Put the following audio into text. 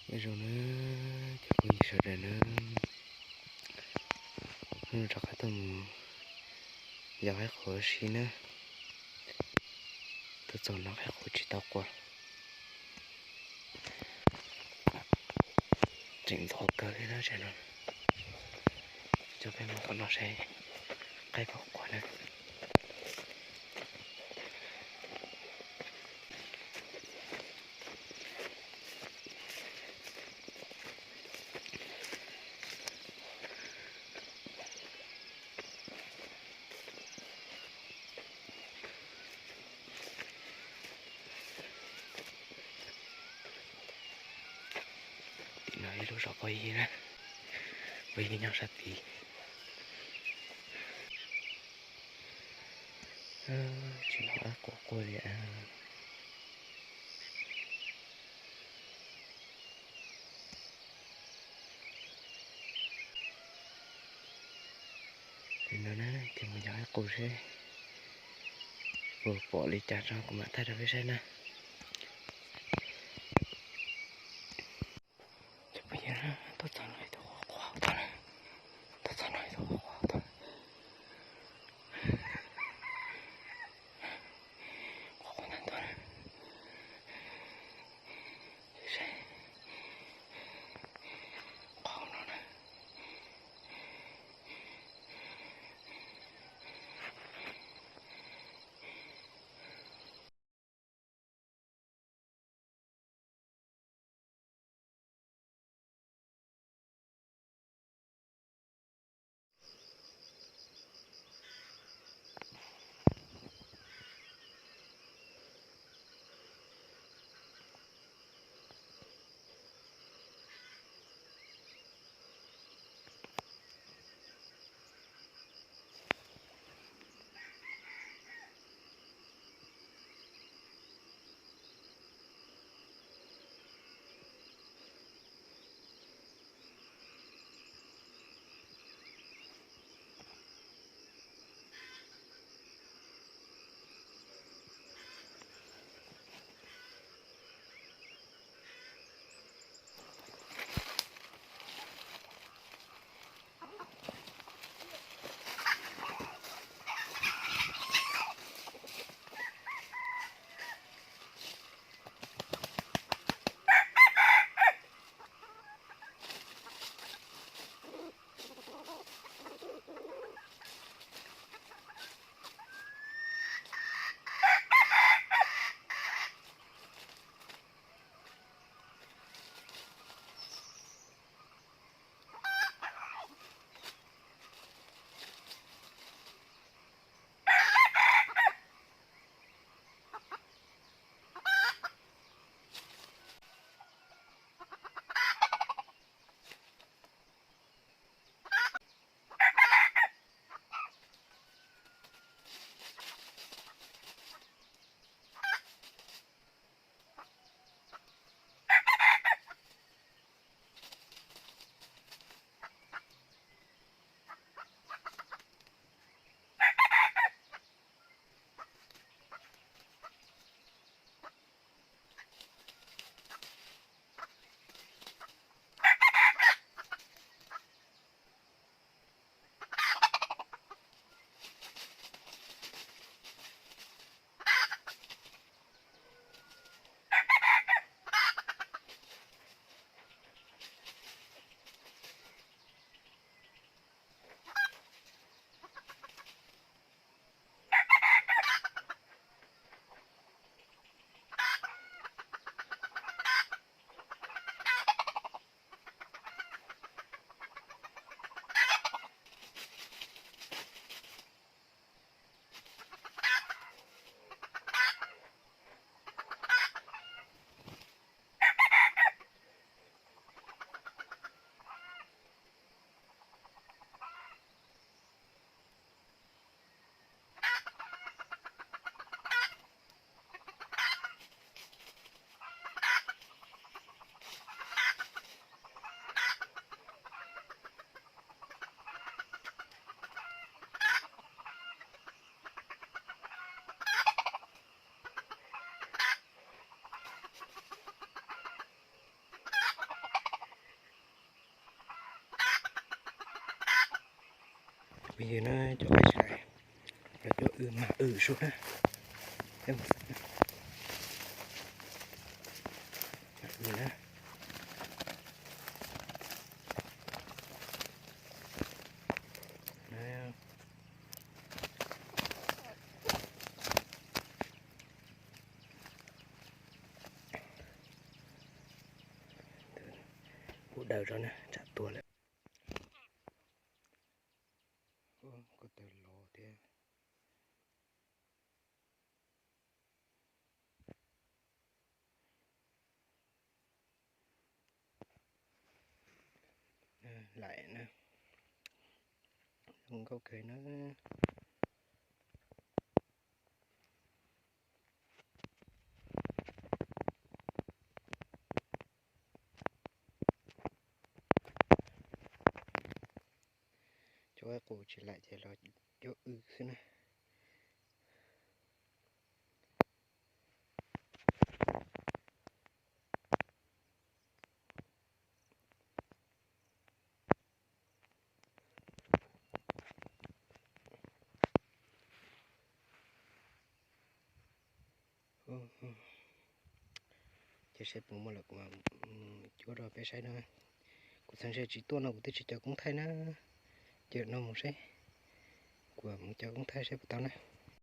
Nyob zoo na, cov phooj ywg sawv daws na, hnub no rov qab tuaj mus yos qaib qus ua si na. Tuaj txog no qaib qus tsis tau qua, tseem ntxhov kawg li na. Tam no coj peb mus tom no seb qaib puas qua na. Tim no ib lub zos pog yig na, pog yig nyob sab tid. Tsis hnov qaib qus qua li. Li no na, ces mus yos qaib qus seb puas pom li cas tso kuv mam thaij rau peb saib na. Cov phooj ywg, tuaj txog no ib tug quav quav tod na, tuaj txog no ib tug quav quav tod, quav quav ntau ntau na. Qhov no na. Phooj ywg na, cov peb sawv daws los cuab wb, mam wb sub na. Mam wb na. Kuv daws tso na, tsam tuag lawm. Ko taw los thiab. Laim na, zoo nkauj kawg na. Cov qaib qus tsis laim ces los cuab wb xwb na. Ces saib puas muaj lawm kuv mam cuab rau peb saib na. Kuv txheej ze tsis tuaj no kuv twb tsis cov koob thaij na. Ces no mus saib, kuv mam mus cov koob thaij saib puas tau na.